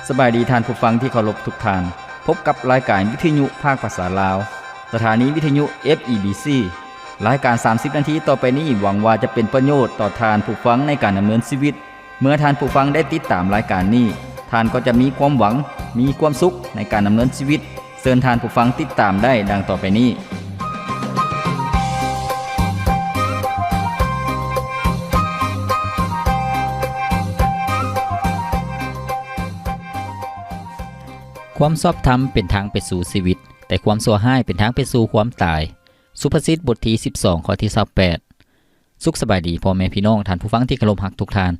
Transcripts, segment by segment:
ສະບາຍດີທ່ານຜູ້ຟັງທີ່ເຄົາລົບທຸກທ່ານ. ພົບກັບລາຍການວິທະຍຸພາກພາສາລາວ, ສະຖານີວິທະຍຸ ເອຟ ອີ ບີ ຊີ. ລາຍການສາມສິບນາທີຕໍ່ໄປນີ້ ຫວັງວ່າຈະເປັນປະໂຫຍດຕໍ່ທ່ານຜູ້ຟັງໃນການດຳເນີນຊີວິດ. ເມື່ອທ່ານຜູ້ຟັງໄດ້ຕິດຕາມລາຍການນີ້, ທ່ານກໍຈະມີຄວາມຫວັງ, ມີຄວາມສຸກໃນການດຳເນີນຊີວິດ. ເຊີນທ່ານຜູ້ຟັງຕິດຕາມໄດ້ດັ່ງຕໍ່ໄປນີ້. ຄວາມຊອບທຳເປັນທາງໄປສູ່ຊີວິດ, ແຕ່ຄວາມຊົ່ວຮ້າຍເປັນທາງໄປສູ່ຄວາມຕາຍ. ສຸພາສິດ ບົດທີສິບສອງ ຂໍ້ທີຊາວແປດ. ສຸກສະບາຍດີພໍ່ແມ່ພີ່ນ້ອງ, ທ່ານຜູ້ຟັງທີ່ເຄົາລົບຮັກທຸກທ່ານ.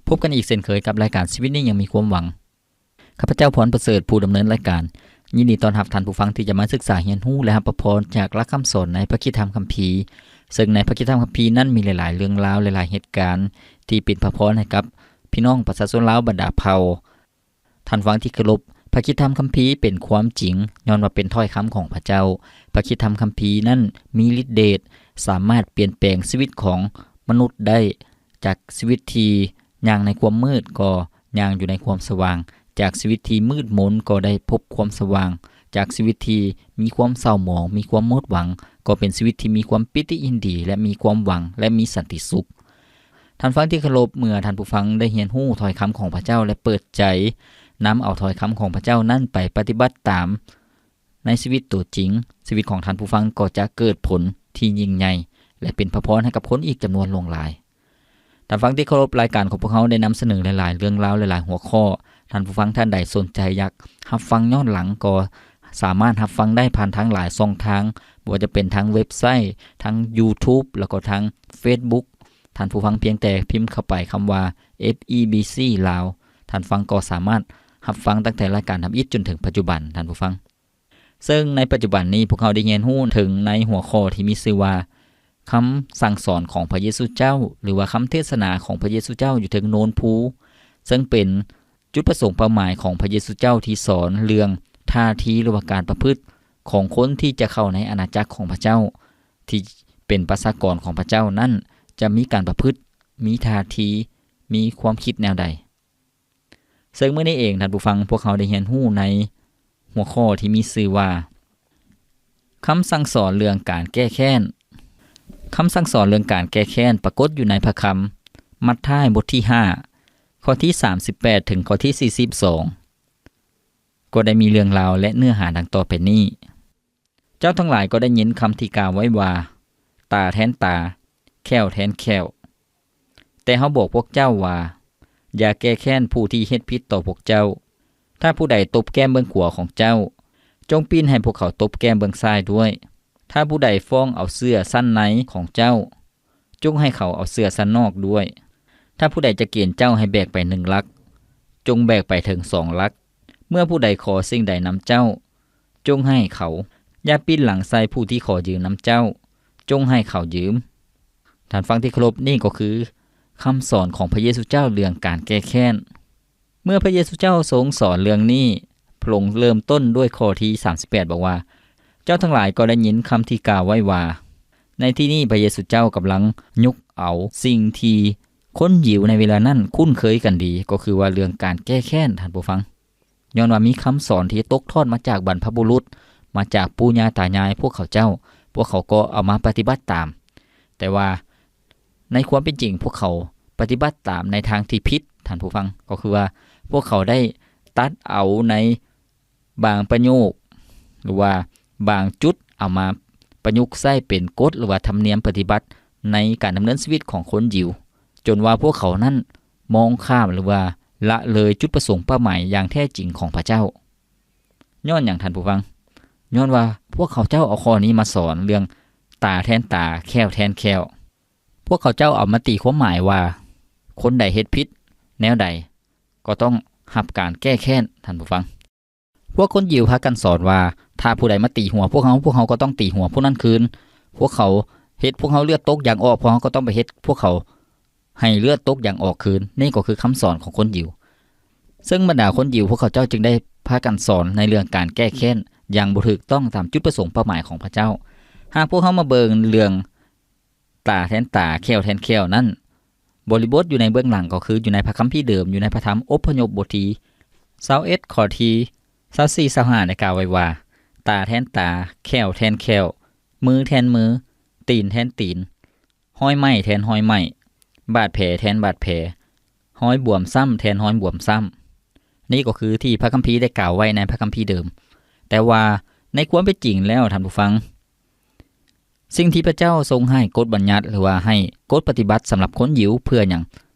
ພົບກັນອີກເຊັ່ນເຄີຍກັບລາຍການຊີວິດນີ້ຍັງມີຄວາມຫວັງ. ຂ້າພະເຈົ້າ ພອນປະເສີດ ຜູ້ດຳເນີນລາຍການ, ຍິນດີຕ້ອນຮັບທ່ານຜູ້ຟັງທີ່ຈະມາສຶກສາຮຽນຮູ້ ແລະ ຮັບພະພອນຈາກຫຼັກຄຳສອນໃນພະຄຣິສຕະທຳຄຳພີ, ເຊິ່ງໃນພະຄຣິສຕະທຳຄຳພີນັ້ນມີຫຼາຍໆເລື່ອງລາວ, ຫຼາຍໆເຫດການທີ່ເປັນພະພອນໃຫ້ກັບພີ່ນ້ອງປະຊາຊົນລາວບັນດາເຜົ່າ. ທ່ານຟັງທີ່ເຄົາລົບ, ພະຄຣິສຕະທຳຄຳພີເປັນຄວາມຈິງ, ຍ້ອນວ່າເປັນຖ້ອຍຄຳຂອງພະເຈົ້າ. ພະຄຣິສຕະທຳຄຳພີນັ້ນມີລິດເດດ, ສາມາດປ່ຽນແປງຊີວິດຂອງມະນຸດໄດ້, ຈາກຊີວິດທີ່ຍ່າງໃນຄວາມມືດກໍຍ່າງຢູ່ໃນຄວາມສະຫວ່າງ, ຈາກຊີວິດທີ່ມືດມົນກໍໄດ້ພົບຄວາມສະຫວ່າງ, ຈາກຊີວິດທີ່ມີຄວາມເສົ້າໝອງ, ມີຄວາມໝົດຫວັງ, ກໍເປັນຊີວິດທີ່ມີຄວາມປີຕິຍິນດີ ແລະ ມີຄວາມຫວັງ ແລະ ມີສັນຕິສຸກ. ທ່ານຟັງທີ່ເຄົາລົບ, ເມື່ອທ່ານຜູ້ຟັງໄດ້ຮຽນຮູ້ຖ້ອຍຄຳຂອງພະເຈົ້າ ແລະ ເປີດໃຈນຳເອົາຖ້ອຍຄຳຂອງພະເຈົ້ານັ້ນໄປປະຕິບັດຕາມໃນຊີວິດຕົວຈິງ, ຊີວິດຂອງທ່ານຜູ້ຟັງກໍຈະເກີດຜົນທີ່ຍິ່ງໃຫຍ່ ແລະ ເປັນພະພອນໃຫ້ກັບຄົນອີກຈຳນວນຫຼວງຫຼາຍ. ທ່ານຟັງທີ່ເຄົາລົບ, ລາຍການຂອງພວກເຮົາໄດ້ນຳສະເໜີຫຼາຍໆເລື່ອງລາວ, ຫຼາຍໆຫົວຂໍ້. ທ່ານຜູ້ຟັງທ່ານໃດສົນໃຈຢາກຮັບຟັງຍ້ອນຫຼັງ ກໍສາມາດຮັບຟັງໄດ້ຜ່ານທາງຫຼາຍຊ່ອງທາງ, ບໍ່ວ່າຈະເປັນທາງເວັບໄຊ, ທາງ YouTube ແລ້ວກໍທາງ Facebook. ທ່ານຜູ້ຟັງພຽງແຕ່ພິມເຂົ້າໄປຄຳວ່າ ເອຟ ອີ ບີ ຊີ ລາວ, ທ່ານຟັງກໍສາມາດຮັບຟັງຕັ້ງແຕ່ລາຍການທຳອິດຈົນເຖິງປັດຈຸບັນ, ທ່ານຜູ້ຟັງ. ເຊິ່ງໃນປັດຈຸບັນນີ້ ພວກເຮົາໄດ້ຮຽນຮູ້ເຖິງໃນຫົວຂໍ້ທີ່ມີຊື່ວ່າ ຄຳສັ່ງສອນຂອງພະເຢຊູເຈົ້າ ຫຼືວ່າຄຳເທດສະໜາຂອງພະເຢຊູເຈົ້າຢູ່ເທິງໂນນພູ, ເຊິ່ງເປັນຈຸດປະສົງເປົ້າໝາຍຂອງພະເຢຊູເຈົ້າທີ່ສອນເລື່ອງທ່າທີ ຫຼືວ່າການປະພຶດຂອງຄົນທີ່ຈະເຂົ້າໃນອານາຈັກຂອງພະເຈົ້າ, ທີ່ເປັນປະຊາກອນຂອງພະເຈົ້ານັ້ນ ຈະມີການປະພຶດ, ມີທ່າທີ, ມີຄວາມຄິດແນວໃດ. ເຊິ່ງມື້ນີ້ເອງ ທ່ານຜູ້ຟັງ, ພວກເຮົາໄດ້ຮຽນຮູ້ໃນຫົວຂໍ້ທີ່ມີຊື່ວ່າ ຄຳສັ່ງສອນເລື່ອງການແກ້ແຄ້ນ. ຄຳສັ່ງສອນເລື່ອງການແກ້ແຄ້ນປາກົດຢູ່ໃນພະຄຳ ມັດທາຍ ບົດທີຫ້າ ຂໍ້ທີສາມສິບແປດ ເຖິງຂໍ້ທີສີ່ສິບສອງ ກໍໄດ້ມີເລື່ອງລາວ ແລະ ເນື້ອຫາດັ່ງຕໍ່ໄປນີ້. ເຈົ້າທັງຫຼາຍກໍໄດ້ຍິນຄຳທີ່ກ່າວໄວ້ວ່າ, ຕາແທນຕາ, ແຂ້ວແທນແຂ້ວ. ແຕ່ເຮົາບອກພວກເຈົ້າວ່າ, ຢ່າແກ້ແຄ້ນຜູ້ທີ່ເຮັດຜິດຕໍ່ພວກເຈົ້າ. ຖ້າຜູ້ໃດຕົບແກ້ມເບື້ອງຂວາຂອງເຈົ້າ, ຈົ່ງປີ້ນໃຫ້ພວກເຂົາຕົບແກ້ມເບື້ອງຊ້າຍດ້ວຍ. ຖ້າຜູ້ໃດຟ້ອງເອົາເສື້ອຊັ້ນໃນຂອງເຈົ້າ, ຈົ່ງໃຫ້ເຂົາເອົາເສື້ອຊັ້ນນອກດ້ວຍ. ຖ້າຜູ້ໃດຈະເກນເຈົ້າໃຫ້ແບກໄປໜຶ່ງລັກ, ຈົ່ງແບກໄປເຖິງສອງລັກ. ເມື່ອຜູ້ໃດຂໍສິ່ງໃດນຳເຈົ້າ, ຈົ່ງໃຫ້ເຂົາ. ຢ່າປິ່ນຫຼັງໃສ່ຜູ້ທີ່ຂໍຢືມນຳເຈົ້າ, ຈົ່ງໃຫ້ເຂົາຢືມ. ທ່ານຟັງທີ່ເຄົາລົບ, ນີ້ກໍຄືຄຳສອນຂອງພະເຢຊູເຈົ້າເລື່ອງການແກ້ແຄ້ນ. ເມື່ອພະເຢຊູເຈົ້າຊົງສອນເລື່ອງນີ້, ພະອົງເລີ່ມຕົ້ນດ້ວຍຂໍ້ທີສາມສິບແປດ ບອກວ່າ, ເຈົ້າທັງຫຼາຍກໍໄດ້ຍິນຄຳທີ່ກ່າວໄວ້ວ່າ. ໃນທີ່ນີ້ພະເຢຊູເຈົ້າກຳລັງຍົກເອົາສິ່ງທີ່ຄົນຢິວໃນເວລານັ້ນຄຸ້ນເຄີຍກັນດີ, ກໍຄືວ່າເລື່ອງການແກ້ແຄ້ນ, ທ່ານຜູ້ຟັງ. ຍ້ອນວ່າມີຄຳສອນທີ່ຕົກທອດມາຈາກບັນພະບຸລຸດ, ມາຈາກປູ່ຍ່າຕາຍາຍພວກເຂົາເຈົ້າ, ພວກເຂົາກໍເອົາມາປະຕິບັດຕາມ. ແຕ່ວ່າໃນຄວາມເປັນຈິງ ພວກເຂົາປະຕິບັດຕາມໃນທາງທີ່ຜິດ, ທ່ານຜູ້ຟັງ, ກໍຄືວ່າພວກເຂົາໄດ້ຕັດເອົາໃນບາງປະໂຫຍກ ຫຼືວ່າບາງຈຸດເອົາມາປະຍຸກໃຊ້ເປັນກົດ ຫຼືວ່າທຳນຽມປະຕິບັດໃນການດຳເນີນຊີວິດຂອງຄົນຢິວ, ຈົນວ່າພວກເຂົານັ້ນ ມອງຂ້າມ ຫຼືວ່າລະເລີຍຈຸດປະສົງເປົ້າໝາຍຢ່າງແທ້ຈິງຂອງພະເຈົ້າ. ຍ້ອນຫຍັງທ່ານຜູ້ຟັງ? ຍ້ອນວ່າພວກເຂົາເຈົ້າເອົາຂໍ້ນີ້ມາສອນເລື່ອງຕາແທນຕາ, ແຂ້ວແທນແຂ້ວ. ພວກເຂົາເຈົ້າເອົາມາຕີຄວາມໝາຍວ່າ ຄົນໃດເຮັດຜິດແນວໃດ ກໍຕ້ອງຮັບການແກ້ແຄ້ນ, ທ່ານຜູ້ຟັງ. ພວກຄົນຢິວພາກັນສອນວ່າ ຖ້າຜູ້ໃດມາຕີຫົວພວກເຮົາ, ພວກເຮົາກໍຕ້ອງຕີຫົວຜູ້ນັ້ນຄືນ. ພວກເຂົາເຮັດພວກເຮົາເລືອດຕົກຢາງອອກ, ພວກເຮົາກໍຕ້ອງໄປເຮັດພວກເຂົາໃຫ້ເລືອດຕົກຢາງອອກຄືນ. ນີ້ກໍຄືຄຳສອນຂອງຄົນຢິວ. ເຊິ່ງບັນດາຄົນຢິວພວກເຂົາເຈົ້າຈຶ່ງໄດ້ພາກັນສອນໃນເລື່ອງການແກ້ແຄ້ນຢ່າງບໍ່ຖືກຕ້ອງຕາມຈຸດປະສົງເປົ້າໝາຍຂອງພະເຈົ້າ. ຫາກພວກເຮົາມາເບິ່ງເລື່ອງ ຕາແທນຕາ, ແຂ້ວແທນແຂ້ວນັ້ນ, ບໍລິບົດຢູ່ໃນເບື້ອງຫຼັງກໍຄືຢູ່ໃນພະຄຳພີເດີມ, ຢູ່ໃນພະທຳອົບພະຍົບບົດທີ ຊາວເອັດ ຂໍ້ທີຊາວສີ່ ຊາວຫ້າ ໄດ້ກ່າວໄວ້ວ່າ ຕາແທນຕາ, ແຂ້ວແທນແຂ້ວ, ມືແທນມື, ຕີນແທນຕີນ, ຮອຍໄໝ້ແທນຮອຍໄໝ້, ບາດແຜແທນບາດແຜ, ຮອຍບວມຊ້ຳແທນຮອຍບວມຊ້ຳ. ນີ້ກໍຄືທີ່ພະຄຳພີໄດ້ກ່າວໄວ້ໃນພະຄຳພີເດີມ. ແຕ່ວ່າໃນຄວາມເປັນຈິງແລ້ວ, ທ່ານຜູ້ຟັງ, ສິ່ງທີ່ພະເຈົ້າຊົງໃຫ້ກົດບັນຍັດ ຫຼືວ່າໃຫ້ກົດປະຕິບັດສຳລັບຄົນຢິວເພື່ອຫຍັງ?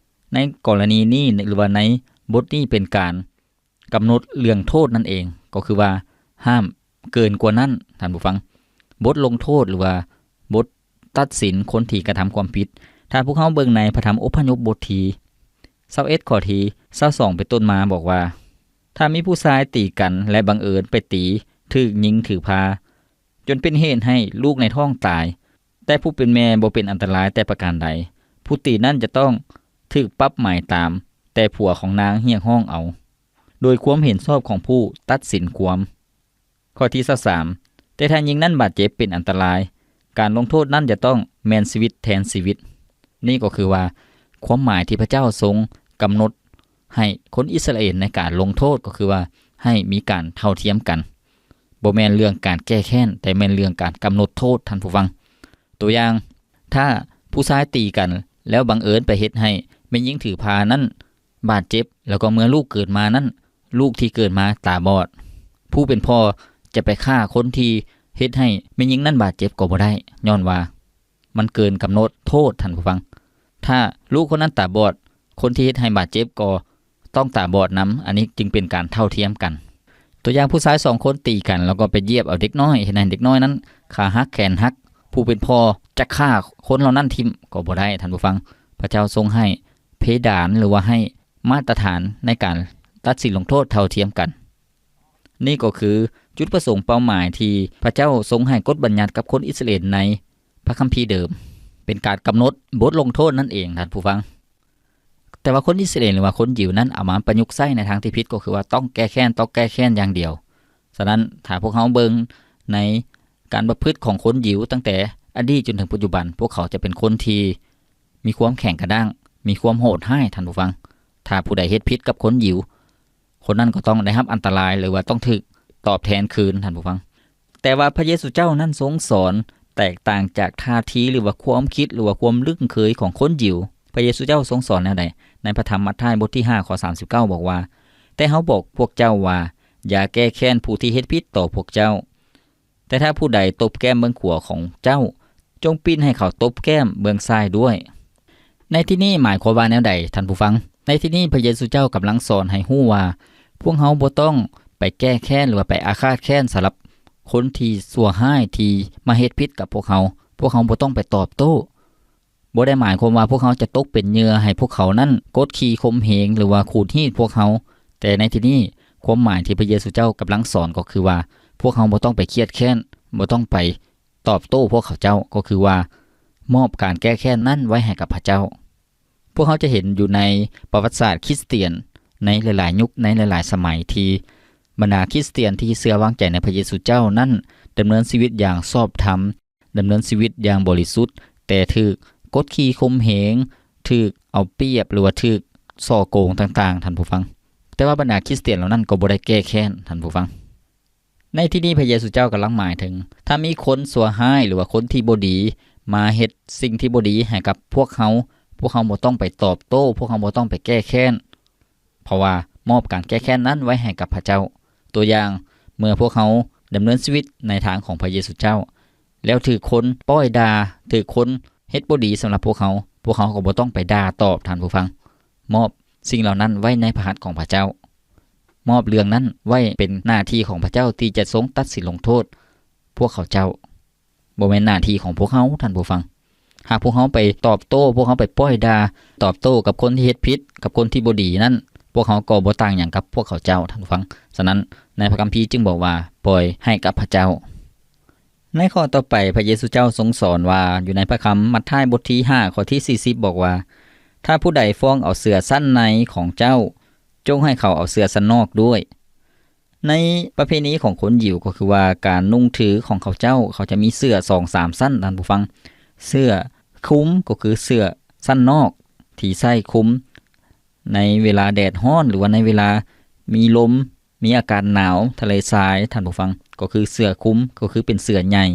ໃນກໍລະນີນີ້ ຫຼືວ່າໃນບົດນີ້ເປັນການກຳນົດເລື່ອງໂທດນັ້ນເອງ, ກໍຄືວ່າຫ້າມເກີນກວ່ານັ້ນ, ທ່ານຜູ້ຟັງ. ບົດລົງໂທດ ຫຼືວ່າບົດຕັດສິນຄົນທີ່ກະທຳຄວາມຜິດ, ຖ້າພວກເຮົາເບິ່ງໃນພະທຳອົບພະຍົບບົດທີຊາວເອັດ ຂໍ້ທີຊາວສອງ ເປັນຕົ້ນມາ ບອກວ່າ ຖ້າມີຜູ້ຊາຍຕີກັນ ແລະ ບັງເອີນໄປຕີຖືກຍິງຖືພາ ຈົນເປັນເຫດໃຫ້ລູກໃນທ້ອງຕາຍ, ແຕ່ຜູ້ເປັນແມ່ບໍ່ເປັນອັນຕະລາຍແຕ່ປະການໃດ, ຜູ້ຕີນັ້ນຈະຕ້ອງຖືກປັບໃໝຕາມແຕ່ຜົວຂອງນາງຮຽກຮ້ອງເອົາ, ໂດຍຄວາມເຫັນຊອບຂອງຜູ້ຕັດສິນຄວາມ. ຂໍ້ທີຊາວສາມ ແຕ່ຖ້າຍິງນັ້ນບາດເຈັບເປັນອັນຕະລາຍ, ການລົງໂທດນັ້ນຈະຕ້ອງແມ່ນຊີວິດແທນຊີວິດ. ນີ້ກໍຄືວ່າຄວາມໝາຍທີ່ພະເຈົ້າຊົງກຳນົດໃຫ້ຄົນອິດສະຣາເອນໃນການລົງໂທດ ກໍຄືວ່າໃຫ້ມີການເທົ່າທຽມກັນ. ບໍ່ແມ່ນເລື່ອງການແກ້ແຄ້ນ, ແຕ່ແມ່ນເລື່ອງການກຳນົດໂທດ, ທ່ານຜູ້ຟັງ. ຕົວຢ່າງ, ຖ້າຜູ້ຊາຍຕີກັນ ແລ້ວບັງເອີນໄປເຮັດໃຫ້ແມ່ຍິງຖືພານັ້ນບາດເຈັບ, ແລ້ວກໍເມື່ອລູກເກີດມານັ້ນ, ລູກທີ່ເກີດມາຕາບອດ, ຜູ້ເປັນພໍ່ຈະໄປຂ້າຄົນທີ່ເຮັດໃຫ້ແມ່ຍິງນັ້ນບາດເຈັບກໍບໍ່ໄດ້, ຍ້ອນວ່າມັນເກີນກຳນົດໂທດ, ທ່ານຜູ້ຟັງ. ຖ້າລູກຄົນນັ້ນຕາບອດ, ຄົນທີ່ເຮັດໃຫ້ບາດເຈັບກໍ ຕ້ອງຕາບອດນຳ, ອັນນີ້ຈຶ່ງເປັນການເທົ່າທຽມກັນ. ຕົວຢ່າງຜູ້ຊາຍສອງຄົນຕີກັນ ແລ້ວກໍໄປຢຽບເອົາເດັກນ້ອຍ, ເຮັດໃຫ້ເດັກນ້ອຍນັ້ນຂາຫັກແຂນຫັກ, ຜູ້ເປັນພໍ່ຈະຂ້າຄົນເຫຼົ່ານັ້ນຖິ້ມກໍບໍ່ໄດ້, ທ່ານຜູ້ຟັງ. ພະເຈົ້າຊົງໃຫ້ເພດານ ຫຼືວ່າໃຫ້ມາດຕະຖານໃນການຕັດສິນລົງໂທດເທົ່າທຽມກັນ. ນີ້ກໍຄືຈຸດປະສົງເປົ້າໝາຍທີ່ພະເຈົ້າຊົງໃຫ້ກົດບັນຍັດກັບຄົນອິດສະຣາເອນໃນພະຄຳພີເດີມ, ເປັນການກຳນົດບົດລົງໂທດນັ້ນເອງ, ທ່ານຜູ້ຟັງ. ແຕ່ວ່າຄົນອິດສະຣາເອນ ຫຼືວ່າຄົນຢິວນັ້ນເອົາມາປະຍຸກໃຊ້ໃນທາງທີ່ຜິດ, ກໍຄືວ່າຕ້ອງແກ້ແຄ້ນ, ຕ້ອງແກ້ແຄ້ນຢ່າງດຽວ. ສະນັ້ນ, ຖ້າພວກເຮົາເບິ່ງໃນການປະພຶດຂອງຄົນຢິວຕັ້ງແຕ່ອະດີດຈົນເຖິງປັດຈຸບັນ, ພວກເຂົາຈະເປັນຄົນທີ່ມີຄວາມແຂງກະດ້າງ, ມີຄວາມໂຫດຮ້າຍ, ທ່ານຜູ້ຟັງ. ຖ້າຜູ້ໃດເຮັດຜິດກັບຄົນຢິວ, ຄົນນັ້ນກໍຕ້ອງໄດ້ຮັບອັນຕະລາຍ ຫຼືວ່າຕ້ອງຖືກຕອບແທນຄືນ, ທ່ານຜູ້ຟັງ. ແຕ່ວ່າພະເຢຊູເຈົ້ານັ້ນຊົງສອນແຕກຕ່າງຈາກທ່າທີ ຫຼືວ່າຄວາມຄິດ ຫຼືວ່າຄວາມລຶ້ງເຄີຍຂອງຄົນຢິວ. ພະເຢຊູເຈົ້າຊົງສອນແນວໃດ? ໃນພະທຳມັດທາຍບົດທີຫ້າ ຂໍ້ສາມສິບເກົ້າ ບອກວ່າ, ແຕ່ເຮົາບອກພວກເຈົ້າວ່າ, ຢ່າແກ້ແຄ້ນຜູ້ທີ່ເຮັດຜິດຕໍ່ພວກເຈົ້າ, ແຕ່ຖ້າຜູ້ໃດຕົບແກ້ມເບື້ອງຂວາຂອງເຈົ້າ, ຈົ່ງປິ່ນໃຫ້ເຂົາຕົບແກ້ມເບື້ອງຊ້າຍດ້ວຍ. ໃນທີ່ນີ້ໝາຍຄວາມວ່າແນວໃດ, ທ່ານຜູ້ຟັງ? ໃນທີ່ນີ້ພະເຢຊູເຈົ້າກຳລັງສອນໃຫ້ຮູ້ວ່າ ພວກເຮົາບໍ່ຕ້ອງໄປແກ້ແຄ້ນ ຫຼືວ່າໄປອາຄາດແຄ້ນສຳລັບຄົນທີ່ຊົ່ວຮ້າຍທີ່ມາເຮັດຜິດກັບພວກເຮົາ. ພວກເຮົາບໍ່ຕ້ອງໄປຕອບໂຕ້. ບໍ່ໄດ້ໝາຍຄວາມວ່າພວກເຮົາຈະຕົກເປັນເຫຍື່ອໃຫ້ພວກເຂົານັ້ນກົດຂີ່ຂົ່ມເຫງ ຫຼືວ່າຂູດຮີດພວກເຮົາ. ແຕ່ໃນທີ່ນີ້, ຄວາມໝາຍທີ່ພະເຢຊູເຈົ້າກຳລັງສອນກໍຄືວ່າ ພວກເຮົາບໍ່ຕ້ອງໄປຄຽດແຄ້ນ, ບໍ່ຕ້ອງໄປ ຕອບໂຕ້ພວກເຂົາເຈົ້າ, ກໍຄືວ່າມອບການແກ້ແຄ້ນນັ້ນໄວ້ໃຫ້ກັບພະເຈົ້າ. ພວກເຮົາຈະເຫັນຢູ່ໃນປະຫວັດສາດຄຣິສຕຽນໃນຫຼາຍໆຍຸກ, ໃນຫຼາຍໆສະໄໝ ທີ່ບັນດາຄຣິສຕຽນທີ່ເຊື່ອວາງໃຈໃນພະເຢຊູເຈົ້ານັ້ນ ດຳເນີນຊີວິດຢ່າງຊອບທຳ, ດຳເນີນຊີວິດຢ່າງບໍລິສຸດ, ແຕ່ຖືກກົດຂີ່ຂົ່ມເຫງ, ຖືກເອົາປຽບ ຫຼືວ່າຖືກສໍ້ໂກງຕ່າງໆ, ທ່ານຜູ້ຟັງ. ແຕ່ວ່າບັນດາຄຣິສຕຽນເຫຼົ່ານັ້ນກໍບໍ່ໄດ້ແກ້ແຄ້ນ, ທ່ານຜູ້ຟັງ. ໃນທີ່ນີ້ພະເຢຊູເຈົ້າກຳລັງໝາຍເຖິງ ຖ້າມີຄົນຊົ່ວຮ້າຍ ຫຼືວ່າຄົນທີ່ບໍ່ດີມາເຮັດສິ່ງທີ່ບໍ່ດີໃຫ້ກັບພວກເຮົາ, ພວກເຮົາບໍ່ຕ້ອງໄປຕອບໂຕ້, ພວກເຮົາບໍ່ຕ້ອງໄປແກ້ແຄ້ນ, ເພາະວ່າມອບການແກ້ແຄ້ນນັ້ນໄວ້ໃຫ້ກັບພະເຈົ້າ. ຕົວຢ່າງ, ເມື່ອພວກເຮົາດຳເນີນຊີວິດໃນທາງຂອງພະເຢຊູເຈົ້າ ແລ້ວຖືກຄົນປ້ອຍດ່າ, ຖືກຄົນເຮັດບໍ່ດີສຳລັບພວກເຮົາ, ພວກເຮົາກໍບໍ່ຕ້ອງໄປດ່າຕອບ, ທ່ານຜູ້ຟັງ. ມອບສິ່ງເຫຼົ່ານັ້ນໄວ້ໃນພະຫັດຂອງພະເຈົ້າ. ມອບເລື່ອງນັ້ນໄວ້ເປັນໜ້າທີ່ຂອງພະເຈົ້າທີ່ຈະຊົງຕັດສິນລົງໂທດພວກເຂົາເຈົ້າ. ບໍ່ແມ່ນໜ້າທີ່ຂອງພວກເຮົາ, ທ່ານຜູ້ຟັງ. ຫາກພວກເຮົາໄປຕອບໂຕ້, ພວກເຮົາໄປປ້ອຍດ່າ, ຕອບໂຕ້ກັບຄົນທີ່ເຮັດຜິດ, ກັບຄົນທີ່ບໍ່ດີນັ້ນ, ພວກເຮົາກໍບໍ່ຕ່າງຫຍັງກັບພວກເຂົາເຈົ້າ, ທ່ານຜູ້ຟັງ. ສະນັ້ນ, ໃນພະຄຳພີຈຶ່ງບອກວ່າ, ປ່ອຍໃຫ້ກັບພະເຈົ້າ. ໃນຂໍ້ຕໍ່ໄປ, ພະເຢຊູເຈົ້າຊົງສອນວ່າ, ຢູ່ໃນພະຄຳມັດທາຍບົດທີຫ້າ ຂໍ້ທີສີ່ສິບ ບອກວ່າ, ຖ້າຜູ້ໃດຟ້ອງເອົາເສື້ອຊັ້ນໃນຂອງເຈົ້າ, ຈົ່ງໃຫ້ເຂົາເອົາເສື້ອຊັ້ນນອກດ້ວຍ. ໃນປະເພນີຂອງຄົນຢິວ ກໍຄືວ່າການນຸ່ງຖືຂອງເຂົາເຈົ້າ, ເຂົາຈະມີເສື້ອສອງສາມຊັ້ນ, ທ່ານຜູ້ຟັງ. ເສື້ອຄຸມ ກໍຄືເສື້ອຊັ້ນນອກທີ່ໃຊ້ຄຸມໃນເວລາແດດຮ້ອນ ຫຼືວ່າໃນເວລາ ມີລົມ ມີອາກາດໜາວ ທະເລຊາຍ ທ່ານຜູ້ຟັງ, ກໍຄືເສື້ອຄຸມ ກໍຄືເປັນເສື້ອໃຫຍ່,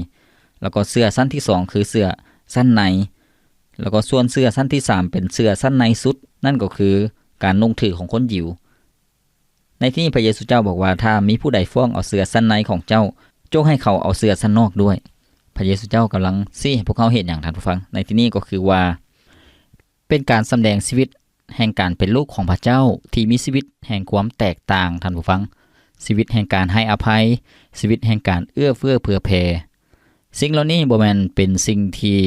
ແລ້ວກໍເສື້ອຊັ້ນທີສອງ ຄືເສື້ອຊັ້ນໃນ, ແລ້ວກໍສ່ວນເສື້ອຊັ້ນທີສາມ ເປັນເສື້ອຊັ້ນໃນສຸດ, ນັ້ນກໍຄືການນຸ່ງຖືຂອງຄົນຢິວ. ໃນທີ່ນີ້ພະເຢຊູເຈົ້າບອກວ່າ ຖ້າມີຜູ້ໃດຟ້ອງເອົາເສື້ອຊັ້ນໃນຂອງເຈົ້າ, ຈົ່ງໃຫ້ເຂົາເອົາເສື້ອຊັ້ນນອກດ້ວຍ. ພະເຢຊູເຈົ້າກຳລັງຊີ້ໃຫ້ພວກເຮົາເຫັນຫຍັງ, ທ່ານຜູ້ຟັງ? ໃນທີ່ນີ້ກໍຄືວ່າ ເປັນການສຳແດງຊີວິດແຫ່ງການເປັນລູກຂອງພະເຈົ້າ ທີ່ມີຊີວິດແຫ່ງຄວາມແຕກຕ່າງ, ທ່ານຜູ້ຟັງ, ຊີວິດແຫ່ງການໃຫ້ອະໄພ, ຊີວິດແຫ່ງການເອື້ອເຟື້ອເຜື່ອແຜ່. ສິ່ງເຫຼົ່ານີ້ບໍ່ແມ່ນເປັນສິ່ງທີ່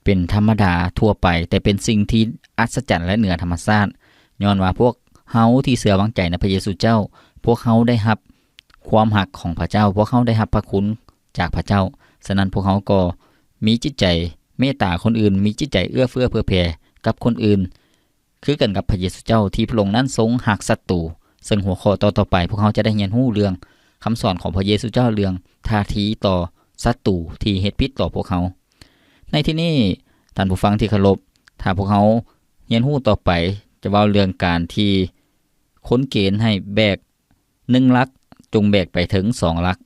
ເປັນທຳມະດາທົ່ວໄປ, ແຕ່ເປັນສິ່ງທີ່ອັດສະຈັນ ແລະ ເໜືອທຳມະຊາດ, ຍ້ອນວ່າພວກເຮົາທີ່ເຊື່ອວາງໃຈໃນພະເຢຊູເຈົ້າ, ພວກເຮົາໄດ້ຮັບຄວາມຮັກຂອງພະເຈົ້າ, ພວກເຮົາໄດ້ຮັບພະຄຸນຈາກພະເຈົ້າ. ສະນັ້ນພວກເຮົາກໍ ມີຈິດໃຈເມດຕາຄົນອື່ນ, ມີຈິດໃຈເອື້ອເຟື້ອເຜື່ອແຜ່ກັບຄົນອື່ນ, ຄືກັນກັບພະເຢຊູເຈົ້າ ທີ່ພະອົງນັ້ນຊົງຮັກສັດຕູ. ເຊິ່ງຫົວຂໍ້ຕໍ່ໆໄປ ພວກເຮົາຈະໄດ້ຮຽນຮູ້ເລື່ອງຄຳສອນຂອງພະເຢຊູເຈົ້າ ເລື່ອງທ່າທີຕໍ່ສັດຕູທີ່ເຮັດຜິດຕໍ່ພວກເຮົາ. ໃນທີ່ນີ້ ທ່ານຜູ້ຟັງທີ່ເຄົາລົບ, ຖ້າພວກເຮົາຮຽນຮູ້ຕໍ່ໄປ ຈະເວົ້າເລື່ອງການທີ່ຄົນເກນໃຫ້ແບກ ໜຶ່ງຫຼັກ ຈົ່ງແບກໄປເຖິງສອງຫຼັກ,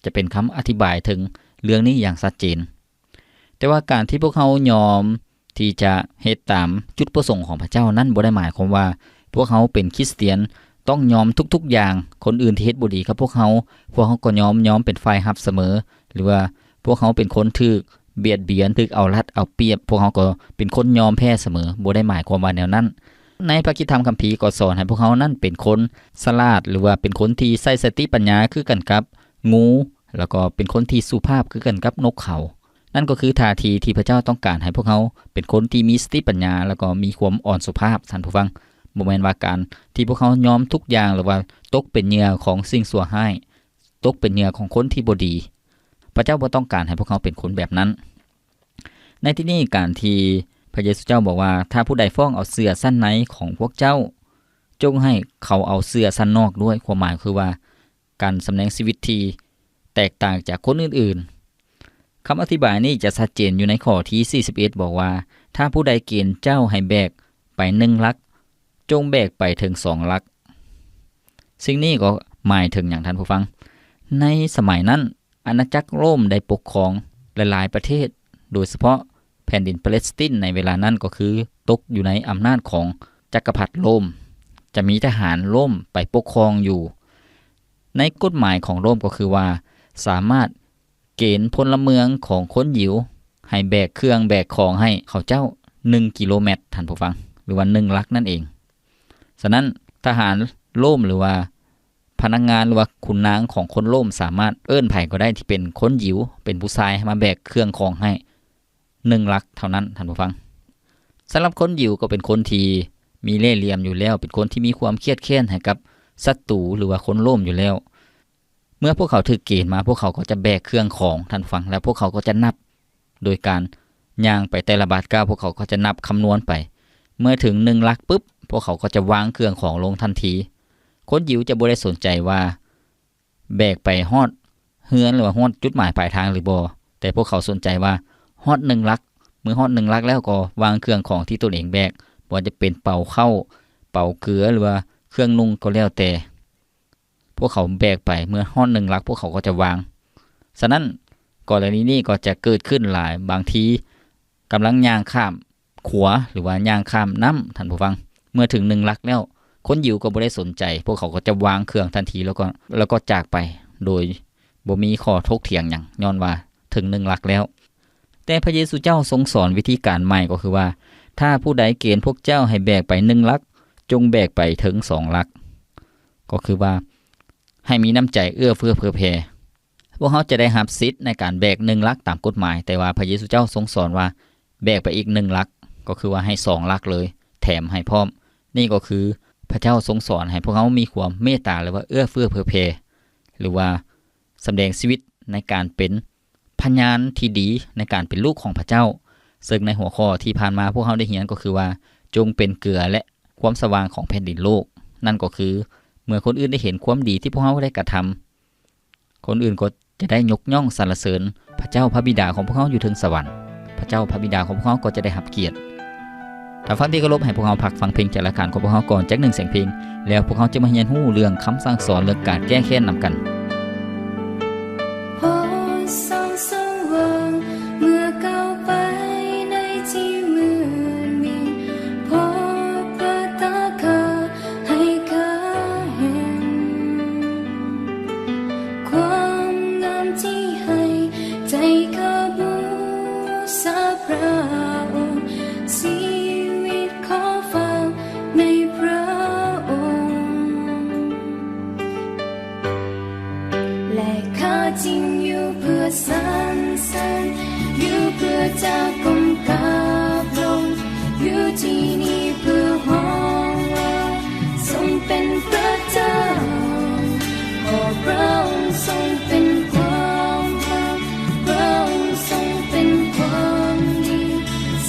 ຈະເປັນຄຳອະທິບາຍເຖິງເລື່ອງນີ້ຢ່າງຊັດເຈນ. ແຕ່ວ່າການທີ່ພວກເຮົາຍອມທີ່ຈະເຮັດຕາມຈຸດປະສົງຂອງພະເຈົ້ານັ້ນ ບໍ່ໄດ້ໝາຍຄວາມວ່າພວກເຮົາເປັນຄຣິສຕຽນຕ້ອງຍອມທຸກໆຢ່າງ. ຄົນອື່ນທີ່ເຮັດບໍ່ດີກັບພວກເຮົາ, ພວກເຮົາກໍຍອມ, ຍອມເປັນຝ່າຍຮັບສະເໝີ, ຫຼືວ່າພວກເຮົາເປັນຄົນຖືກ ບຽດບຽນ, ຖືກເອົາລັດເອົາປຽບ, ພວກເຮົາກໍເປັນຄົນຍອມແພ້ສະເໝີ, ບໍ່ໄດ້ໝາຍຄວາມວ່າແນວນັ້ນ. ໃນພະຄຣິສຕະທຳຄຳພີກໍສອນໃຫ້ພວກເຮົານັ້ນເປັນຄົນສະຫຼາດ ຫຼືວ່າເປັນຄົນທີ່ໃຊ້ສະຕິປັນຍາຄືກັນກັບງູ, ແລ້ວກໍເປັນຄົນທີ່ສຸພາບຄືກັນກັບນົກເຂົາ. ນັ້ນກໍຄືທ່າທີທີ່ພະເຈົ້າຕ້ອງການໃຫ້ພວກເຮົາເປັນຄົນທີ່ມີສະຕິປັນຍາ ແລ້ວກໍມີຄວາມອ່ອນສຸພາບ, ທ່ານຜູ້ຟັງ. ບໍ່ແມ່ນວ່າການທີ່ພວກເຮົາຍອມທຸກຢ່າງ ຫຼືວ່າຕົກເປັນເຫຍື່ອຂອງສິ່ງຊົ່ວຮ້າຍ, ຕົກເປັນເຫຍື່ອຂອງຄົນທີ່ບໍ່ດີ. ພະເຈົ້າບໍ່ຕ້ອງການໃຫ້ພວກເຮົາເປັນຄົນແບບນັ້ນ. ໃນທີ່ນີ້ ການທີ່ພະເຢຊູເຈົ້າບອກວ່າ ຖ້າຜູ້ໃດຟ້ອງເອົາເສື້ອຊັ້ນໃນຂອງພວກເຈົ້າ, ຈົ່ງໃຫ້ເຂົາເອົາເສື້ອຊັ້ນນອກດ້ວຍ, ຄວາມໝາຍຄືວ່າ ການສຳແດງຊີວິດທີ່ແຕກຕ່າງຈາກຄົນອື່ນໆ. ຄຳອະທິບາຍນີ້ຈະຊັດເຈນຢູ່ໃນຂໍ້ທີສີ່ສິບເອັດ ບອກວ່າ ຖ້າຜູ້ໃດເກນເຈົ້າໃຫ້ແບກໄປໜຶ່ງຫຼັກ, ຈົ່ງແບກໄປເຖິງສອງຫຼັກ. ສິ່ງນີ້ກໍໝາຍເຖິງຫຍັງ, ທ່ານຜູ້ຟັງ? ໃນສະໄໝນັ້ນ ອານາຈັກໂຣມໄດ້ປົກຄອງຫຼາຍໆປະເທດ, ໂດຍສະເພາະແຜ່ນດິນປາເລສຕິນໃນເວລານັ້ນກໍຄືຕົກຢູ່ໃນອຳນາດຂອງຈັກກະພັດໂຣມ, ຈະມີທະຫານໂຣມໄປປົກຄອງຢູ່. ໃນກົດໝາຍຂອງໂຣມກໍຄືວ່າ ສາມາດເກນພົນລະເມືອງຂອງຄົນຢິວໃຫ້ແບກເຄື່ອງແບກຂອງໃຫ້ເຂົາເຈົ້າໜຶ່ງກິໂລແມັດ, ທ່ານຜູ້ຟັງ, ຫຼືວ່າໜຶ່ງຫຼັກນັ້ນເອງ. ສະນັ້ນ ທະຫານໂຣມ ຫຼືວ່າພະນັກງານ ຫຼືວ່າຂຸນນາງຂອງຄົນໂຣມ ສາມາດເອີ້ນໃຜກໍໄດ້ທີ່ເປັນຄົນຢິວ ເປັນຜູ້ຊາຍ ໃຫ້ມາແບກເຄື່ອງຂອງໃຫ້ໜຶ່ງຫຼັກເທົ່ານັ້ນ, ທ່ານຜູ້ຟັງ. ສຳລັບຄົນຢິວກໍເປັນຄົນທີ່ມີເລ່ຫຼ່ຽມຢູ່ແລ້ວ, ເປັນຄົນທີ່ມີຄວາມຄຽດແຄ້ນໃຫ້ກັບສັດຕູ ຫຼືວ່າຄົນໂຣມຢູ່ແລ້ວ. ເມື່ອພວກເຂົາຖືກເກນມາ, ພວກເຂົາກໍຈະແບກເຄື່ອງຂອງ, ທ່ານຜູ້ຟັງ, ແລ້ວພວກເຂົາກໍຈະນັບ ໂດຍການຍ່າງໄປແຕ່ລະບາດກ້າວ, ພວກເຂົາກໍຈະນັບຄຳນວນໄປ. ເມື່ອເຖິງໜຶ່ງຫຼັກປຶບ, ພວກເຂົາກໍຈະວາງເຄື່ອງຂອງລົງທັນທີ. ຄົນຢິວຈະບໍ່ໄດ້ສົນໃຈວ່າແບກໄປຮອດເຮືອນ ຫຼືວ່າຮອດຈຸດໝາຍປາຍທາງຫຼືບໍ່, ແຕ່ພວກເຂົາສົນໃຈວ່າຮອດໜຶ່ງຫຼັກ, ເມື່ອຮອດໜຶ່ງຫຼັກແລ້ວກໍວາງເຄື່ອງຂອງທີ່ຕົນເອງແບກ, ບໍ່ວ່າຈະເປັນເປົາເຂົ້າ, ເປົາເກືອ ຫຼືວ່າເຄື່ອງນຸ່ງກໍແລ້ວແຕ່. ພວກເຂົາແບກໄປ, ເມື່ອຮອດໜຶ່ງຫຼັກ ພວກເຂົາກໍຈະວາງ. ສະນັ້ນ ກໍລະນີນີ້ກໍຈະເກີດຂຶ້ນຫຼາຍ, ບາງທີກຳລັງຍ່າງຂ້າມຂົວ ຫຼືວ່າຍ່າງຂ້າມນ້ຳ, ທ່ານຜູ້ຟັງ, ເມື່ອເຖິງໜຶ່ງຫຼັກແລ້ວ, ຄົນຢິວກໍບໍ່ໄດ້ສົນໃຈ, ພວກເຂົາກໍຈະວາງເຄື່ອງທັນທີ ແລ້ວກໍ ແລ້ວກໍຈາກໄປ ໂດຍບໍ່ມີຂໍ້ຖົກຖຽງຫຍັງ, ຍ້ອນວ່າເຖິງໜຶ່ງຫຼັກແລ້ວ. ແຕ່ພະເຢຊູເຈົ້າຊົງສອນວິທີການໃໝ່, ກໍຄືວ່າ ຖ້າຜູ້ໃດເກນພວກເຈົ້າໃຫ້ແບກໄປໜຶ່ງຫຼັກ, ຈົ່ງແບກໄປເຖິງສອງຫຼັກ. ກໍຄືວ່າ ໃຫ້ມີນ້ຳໃຈເອື້ອເຟື້ອເຜື່ອແຜ່. ພວກເຮົາຈະໄດ້ຮັບສິດໃນການແບກໜຶ່ງຫຼັກຕາມກົດໝາຍ, ແຕ່ວ່າພະເຢຊູເຈົ້າຊົງສອນວ່າ ແບກໄປອີກໜຶ່ງຫຼັກ, ກໍຄືວ່າໃຫ້ສອງຫຼັກເລີຍ, ແຖມໃຫ້ພ້ອມ. ນີ້ກໍຄືພະເຈົ້າຊົງສອນໃຫ້ພວກເຮົາມີຄວາມເມດຕາ ຫຼືວ່າເອື້ອເຟື້ອເຜື່ອແຜ່, ຫຼືວ່າສຳແດງຊີວິດໃນການເປັນ ພະຍານທີ່ດີໃນການເປັນລູກຂອງພະເຈົ້າ, ເຊິ່ງໃນຫົວຂໍ້ທີ່ຜ່ານມາພວກເຮົາໄດ້ຮຽນກໍຄືວ່າ ຈົ່ງເປັນເກືອ ແລະ ຄວາມສະຫວ່າງຂອງແຜ່ນດິນໂລກ. ນັ້ນກໍຄື ເມື່ອຄົນອື່ນໄດ້ເຫັນຄວາມດີທີ່ພວກເຮົາໄດ້ກະທຳ, ຄົນອື່ນກໍຈະໄດ້ຍົກຍ້ອງສັນລະເສີນພະເຈົ້າພະບິດາຂອງພວກເຮົາຢູ່ເທິງສະຫວັນ. ພະເຈົ້າພະບິດາຂອງພວກເຮົາກໍຈະໄດ້ຮັບກຽດ. ທ່ານຟັງທີ່ເຄົາລົບ, ໃຫ້ພວກເຮົາພັກຟັງເພງຈາກລາຍການຂອງພວກເຮົາກ່ອນຈັກໜຶ່ງສຽງເພງ, ແລ້ວພວກເຮົາຈະມາຮຽນຮູ້ເລື່ອງຄຳສັ່ງສອນເລື່ອງການແກ້ແຄ້ນນຳກັນ. ພໍເສົງສວ່າງເມື່ອກ້າວໄປໃນທີ່ມືດມິດ, ພໍພະຕາຂ້າໃຫ້ຂ້າເຫັນ ຄວາມງາມທີ່ໃຫ້ໃຈຂ້າບູຊາພຣະອົງ, ຊີວິດຂໍຝາກໃນພຣະອົງ, ແລະ ຂ້າຈຶ່ງຢູ່ເພື່ອສັນເສີນ, ຢູ່ເພື່ອຈະກົ້ມກາບລົງ, ຢູ່ທີ່ນີ້ເພື່ອຮ້ອງວ່າ ຊົງເປັນພຣະເຈົ້າ, ເພາະພຣະອົງຊົງເປັນຄວາມຮັກ, ພຣະອົງຊົງເປັນຄວາມດີ,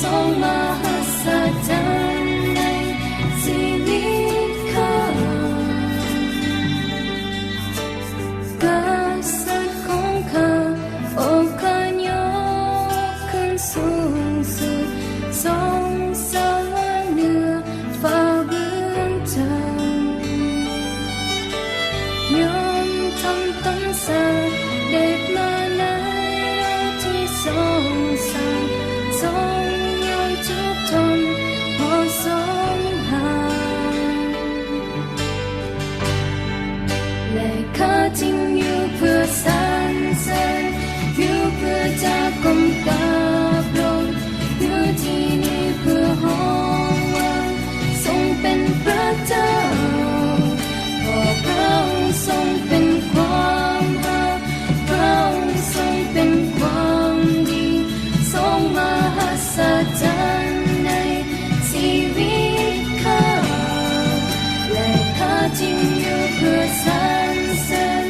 ຊົງມະຫັດສະຈັນໃນຊີວິດຂ້າ. ກະສັດຂອງຂ້າ, ໂອ ຂ້າຍົກຂຶ້ນສູງສຸດ, ຊົງສະຫວ່າງເໜືອ ຟ້າເບື້ອງເທິງ, ຍອມທຳຕົນສະເດັດມາໃນໂລກທີ່ສົງສານ, ຊົງຍອມທຸກທົນເພາະຊົງຮັກ, ແລະ ຂ້າຈຶ່ງຢູ່ເພື່ອສັນເສີນ, ຢູ່ເພື່ອຈະກົ້ມກາບລົງ, ຢູ່ທີ່ນີ້ເພື່ອຮ້ອງວ່າ ຊົງເປັນພຣະເຈົ້າ, ເພາະພຣະອົງຊົງເປັນຄວາມຮັກ, ພຣະອົງຊົງເປັນຄວາມດີ, ຊົງມະຫັດສະຈັນໃນຊີວິດຂ້າ, ແລະ ຂ້າຈຶ່ງຢູ່ເພື່ອສັນເສີນ,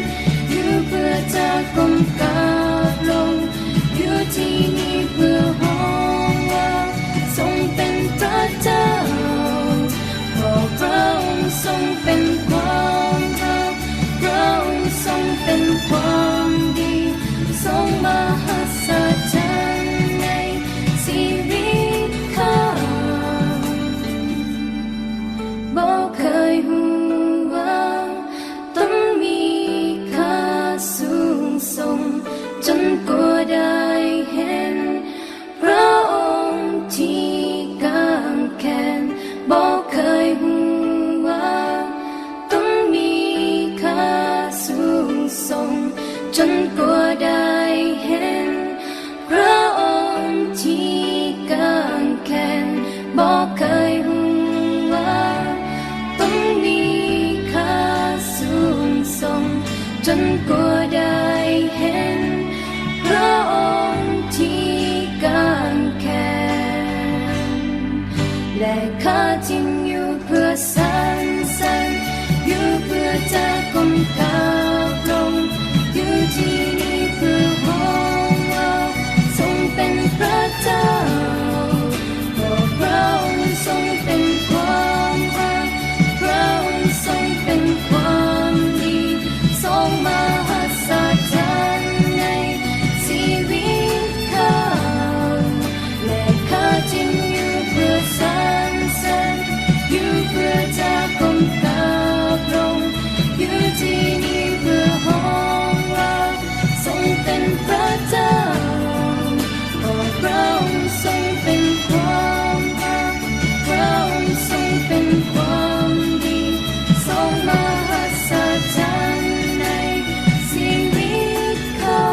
ຢູ່ເພື່ອຈະກົ້ມກາບລົງ, ຢູ່ທີ່ນີ້ເພື່ອຮ້ອງວ່າ ຊົງເປັນພຣະເຈົ້າ, ເພາະພຣະອົງຊົງເປັນຄວາມຮັກ, ພຣະອົງຊົງເປັນຄວາມດີ, ຊົງມະຫັດສະຈັນໃນຊີວິດຂ້າ. ບໍ່ເຄີຍຮູ້ວ່າ ຕ້ອງມີຂ້າສູງສົ່ງ ຈົນກວ່າໄດ້ເຫັນພຣະອົງທີ່ກາງແຂນ, ບໍ່ເຄີຍຮູ້ວ່າ ຕ້ອງມີຂ້າສູງສົ່ງ ຈົນກວ່າໄດ້ເຫັນ ພຣະອົງທີ່ກາງແຂນ, ບໍ່ເຄີຍຮູ້ວ່າ ຕ້ອງມີຂ້າສູງສົ່ງ ຈົນກວ່າໄດ້ເຫັນ ພຣະອົງທີ່ກາງແຂນ, ແລະ ຂ້າຈຶ່ງຢູ່ ເພື່ອສັນເສີນ, ຢູ່ເພື່ອຈະກົ້ມກາບລົງ, ຢູ່ທີ່ນີ້ເພື່ອຮ້ອງວ່າ ຊົງເປັນພຣະເຈົ້າ, ເພາະພຣະອົງຊົງເປັນຄວາມຮັກ, ພຣະອົງຊົງເປັນຄວາມດີ, ຊົງມະຫັດສະຈັນໃນຊີວິດຂ້າ. ແລະ ຂ້າຈຶ່ງຢູ່ເພື່ອສັນເສີນ, ຢູ່ເພື່ອຈະກົ້ມກາບລົງ, ຢູ່ທີ່ນີ້ເພື່ອຮ້ອງວ່າ ຊົງເປັນພຣະເຈົ້າ, ເພາະພຣະອົງຊົງເປັນຄວາມຮັກ, ພຣະອົງຊົງເປັນຄວາມດີ, ຊົງມະຫັດສະຈັນໃນຊີວິດຂ້າ.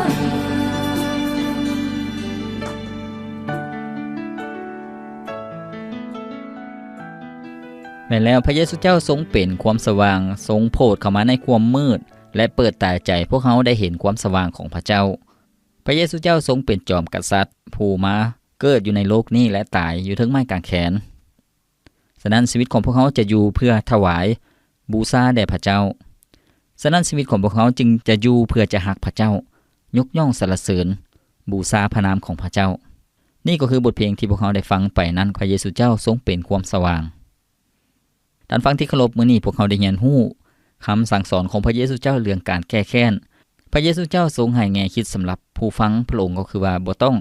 ແມ່ນແລ້ວ, ພະເຢຊູເຈົ້າຊົງເປັນຄວາມສະຫວ່າງ, ຊົງໂຜດເຂົ້າມາໃນຄວາມມືດ ແລະ ເປີດຕາໃຈພວກເຮົາໄດ້ເຫັນຄວາມສະຫວ່າງຂອງພະເຈົ້າ. ພະເຢຊູເຈົ້າຊົງເປັນຈອມກະສັດ ຜູ້ມາເກີດຢູ່ໃນໂລກນີ້ ແລະ ຕາຍຢູ່ເທິງໄມ້ກາງແຂນ. ສະນັ້ນ, ຊີວິດຂອງພວກເຮົາຈະຢູ່ເພື່ອຖວາຍບູຊາແດ່ພະເຈົ້າ. ສະນັ້ນ, ຊີວິດຂອງພວກເຮົາຈຶ່ງຈະຢູ່ເພື່ອຈະຮັກພະເຈົ້າ, ຍົກຍ້ອງສັນລະເສີນ, ບູຊາພະນາມຂອງພະເຈົ້າ. ນີ້ກໍຄືບົດເພງທີ່ພວກເຮົາໄດ້ຟັງໄປນັ້ນ, ພະເຢຊູເຈົ້າຊົງເປັນຄວາມສະຫວ່າງ. ທ່ານຟັງທີ່ເຄົາລົບ, ມື້ນີ້ພວກເຮົາໄດ້ຮຽນຮູ້ຄຳສັ່ງສອນຂອງພະເຢຊູເຈົ້າເລື່ອງການແກ້ແຄ້ນ. ພະເຢຊູເຈົ້າຊົງໃຫ້ແງ່ຄິດສຳລັບຜູ້ຟັງພະອົງກໍຄືວ່າ ບໍ່ຕ້ອງ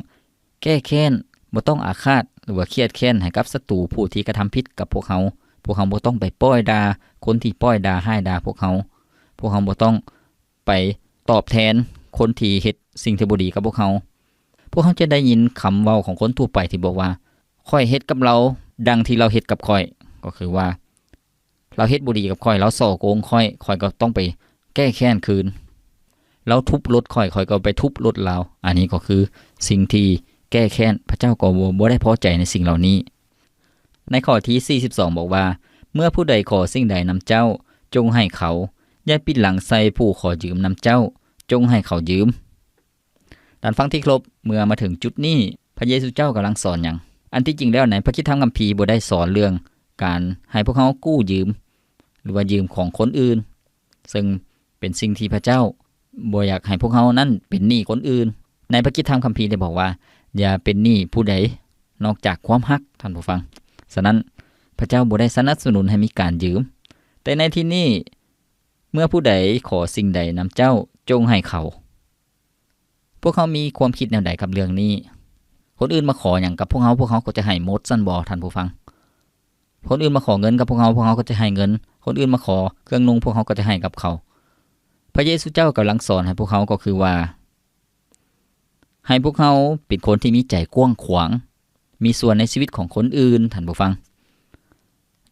ແກ້ແຄ້ນ, ບໍ່ຕ້ອງອາຄາດ, ຫຼືວ່າຄຽດແຄ້ນໃຫ້ກັບສັດຕູຜູ້ທີ່ກະທຳຜິດກັບພວກເຮົາ. ພວກເຮົາບໍ່ຕ້ອງໄປປ້ອຍດ່າຄົນທີ່ປ້ອຍດ່າຮ້າຍດ່າພວກເຮົາ. ພວກເຮົາບໍ່ຕ້ອງໄປຕອບແທນຄົນທີ່ເຮັດສິ່ງທີ່ບໍ່ດີກັບພວກເຮົາ. ພວກເຮົາຈະໄດ້ຍິນຄຳເວົ້າຂອງຄົນທົ່ວໄປທີ່ບອກວ່າ, ຂ້ອຍເຮັດກັບລາວດັ່ງທີ່ລາວເຮັດກັບຂ້ອຍ. ກໍຄືວ່າ ລາວເຮັດບໍ່ດີກັບຂ້ອຍ, ລາວສໍ້ໂກງຂ້ອຍ, ຂ້ອຍກໍຕ້ອງໄປແກ້ແຄ້ນຄືນ. ລາວທຸບລົດຂ້ອຍ, ຂ້ອຍກໍໄປທຸບລົດລາວ. ອັນນີ້ກໍຄືສິ່ງທີ່ແກ້ແຄ້ນ, ພະເຈົ້າກໍບໍ່ ບໍ່ໄດ້ພໍໃຈໃນສິ່ງເຫຼົ່ານີ້. ໃນຂໍ້ທີສີ່ສິບສອງບອກວ່າ, ເມື່ອຜູ້ໃດຂໍສິ່ງໃດນຳເຈົ້າ, ຈົ່ງໃຫ້ເຂົາ, ຢ່າປິດຫຼັງໃສ່ຜູ້ຂໍຢືມນຳເຈົ້າ, ຈົ່ງໃຫ້ເຂົາຢືມ. ທ່ານຟັງທີ່ເຄົາລົບ, ເມື່ອມາເຖິງຈຸດນີ້, ພະເຢຊູເຈົ້າກຳລັງສອນຫຍັງ? ອັນທີ່ຈິງແລ້ວໃນພະຄຣິສຕະທຳຄຳພີບໍ່ໄດ້ສອນເລື່ອງການໃຫ້ພວກເຮົາກູ້ຢືມ ຫຼືວ່າຢືມຂອງຄົນອື່ນ, ເຊິ່ງເປັນສິ່ງທີ່ພະເຈົ້າບໍ່ຢາກໃຫ້ພວກເຮົານັ້ນເປັນໜີ້ຄົນອື່ນ. ໃນພະຄຣິສຕະທຳຄຳພີໄດ້ບອກວ່າ, ຢ່າເປັນໜີ້ຜູ້ໃດນອກຈາກຄວາມຮັກ, ທ່ານຜູ້ຟັງ. ສະນັ້ນ, ພະເຈົ້າບໍ່ໄດ້ສະໜັບສະໜູນໃຫ້ມີການຢືມ. ແຕ່ໃນທີ່ນີ້, ເມື່ອຜູ້ໃດຂໍສິ່ງໃດນຳເຈົ້າ, ຈົ່ງໃຫ້ເຂົາ. ພວກເຮົາມີຄວາມຄິດແນວໃດກັບເລື່ອງນີ້? ຄົນອື່ນມາຂໍຫຍັງກັບພວກເຮົາ, ພວກເຮົາກໍຈະໃຫ້ໝົດຊັ້ນບໍ ທ່ານຜູ້ຟັງ? ຄົນອື່ນມາຂໍເງິນກັບພວກເຮົາ, ພວກເຮົາກໍຈະໃຫ້ເງິນ. ຄົນອື່ນມາຂໍເຄື່ອງນຸ່ງ, ພວກເຮົາກໍຈະໃຫ້ກັບເຂົາ. ພະເຢຊູເຈົ້າກຳລັງສອນໃຫ້ພວກເຮົາກໍຄືວ່າ ໃຫ້ພວກເຮົາເປັນຄົນທີ່ມີໃຈກວ້າງຂວາງ, ມີສ່ວນໃນຊີວິດຂອງຄົນອື່ນ, ທ່ານຜູ້ຟັງ.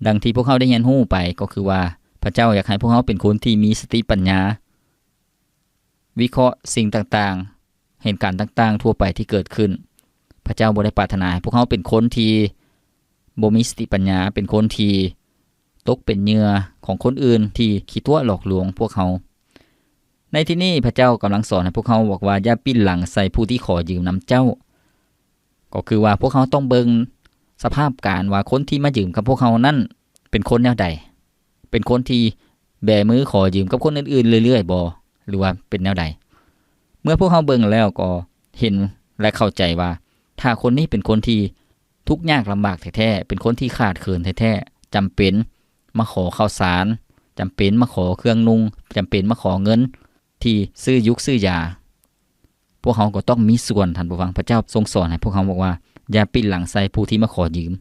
ດັ່ງທີ່ພວກເຮົາໄດ້ຮຽນຮູ້ໄປ, ກໍຄືວ່າ ພະເຈົ້າຢາກໃຫ້ພວກເຮົາເປັນຄົນທີ່ມີສະຕິປັນຍາ, ວິເຄາະສິ່ງຕ່າງໆ, ເຫດການຕ່າງໆທົ່ວໄປທີ່ເກີດຂຶ້ນ. ພະເຈົ້າບໍ່ໄດ້ປາດຖະໜາໃຫ້ພວກເຮົາເປັນຄົນທີ່ບໍ່ມີສະຕິປັນຍາ, ເປັນຄົນທີ່ຕົກເປັນເຫຍື່ອຂອງຄົນອື່ນທີ່ຂີ້ຕົວະຫຼອກລວງພວກເຮົາ. ໃນທີ່ນີ້ພະເຈົ້າກຳລັງສອນໃຫ້ພວກເຮົາບອກວ່າ, ຢ່າປິ່ນຫຼັງໃສ່ຜູ້ທີ່ຂໍຢືມນຳເຈົ້າ. ກໍຄືວ່າພວກເຮົາຕ້ອງເບິ່ງສະພາບການວ່າຄົນທີ່ມາຢືມກັບພວກເຮົານັ້ນເປັນຄົນແນວໃດ? ເປັນຄົນທີ່ແບມືຂໍຢືມກັບຄົນອື່ນໆເລື້ອຍໆບໍ ຫຼືວ່າເປັນແນວໃດ? ເມື່ອພວກເຮົາເບິ່ງແລ້ວກໍເຫັນ ແລະ ເຂົ້າໃຈວ່າ ຖ້າຄົນນີ້ເປັນຄົນທີ່ທຸກຍາກລຳບາກແທ້ໆ, ເປັນຄົນທີ່ຂາດເຂີນແທ້ໆ, ຈຳເປັນມາຂໍເຂົ້າສານ, ຈຳເປັນມາຂໍເຄື່ອງນຸ່ງ, ຈຳເປັນມາຂໍເງິນທີ່ຊື້ຢູກຊື້ຢາ, ພວກເຮົາກໍຕ້ອງມີສ່ວນ, ທ່ານຜູ້ຟັງ. ພະເຈົ້າຊົງສອນໃຫ້ພວກເຮົາບອກວ່າ, ຢ່າປິ່ນຫຼັງໃສ່ຜູ້ທີ່ມາຂໍຢືມ.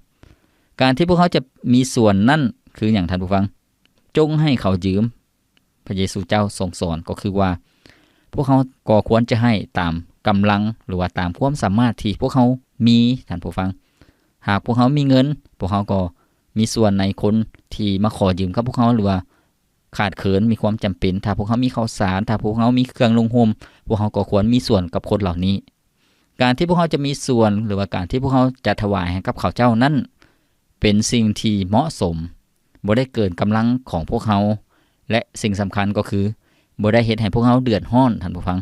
ການທີ່ພວກເຮົາຈະມີສ່ວນນັ້ນຄືຫຍັງ, ທ່ານຜູ້ຟັງ? ຈົ່ງໃຫ້ເຂົາຢືມ. ພະເຢຊູເຈົ້າຊົງສອນກໍຄືວ່າ ພວກເຮົາກໍຄວນຈະໃຫ້ຕາມກຳລັງ ຫຼືວ່າຕາມຄວາມສາມາດທີ່ພວກເຮົາມີ, ທ່ານຜູ້ຟັງ. ຫາກພວກເຮົາມີເງິນ, ພວກເຮົາກໍມີສ່ວນໃນຄົນທີ່ມາຂໍຢືມກັບພວກເຮົາ ຫຼືວ່າ ຂາດເຂີນ, ມີຄວາມຈຳເປັນ, ຖ້າພວກເຮົາມີເຂົ້າສານ, ຖ້າພວກເຮົາມີເຄື່ອງນຸ່ງຫົ່ມ, ພວກເຮົາກໍຄວນມີສ່ວນກັບຄົນເຫຼົ່ານີ້. ການທີ່ພວກເຮົາຈະມີສ່ວນ ຫຼືວ່າການທີ່ພວກເຮົາຈະຖວາຍໃຫ້ກັບເຂົາເຈົ້ານັ້ນ ເປັນສິ່ງທີ່ເໝາະສົມ, ບໍ່ໄດ້ເກີນກຳລັງຂອງພວກເຮົາ ແລະ ສິ່ງສຳຄັນກໍຄື ບໍ່ໄດ້ເຮັດໃຫ້ພວກເຮົາເດືອດຮ້ອນ, ທ່ານຜູ້ຟັງ.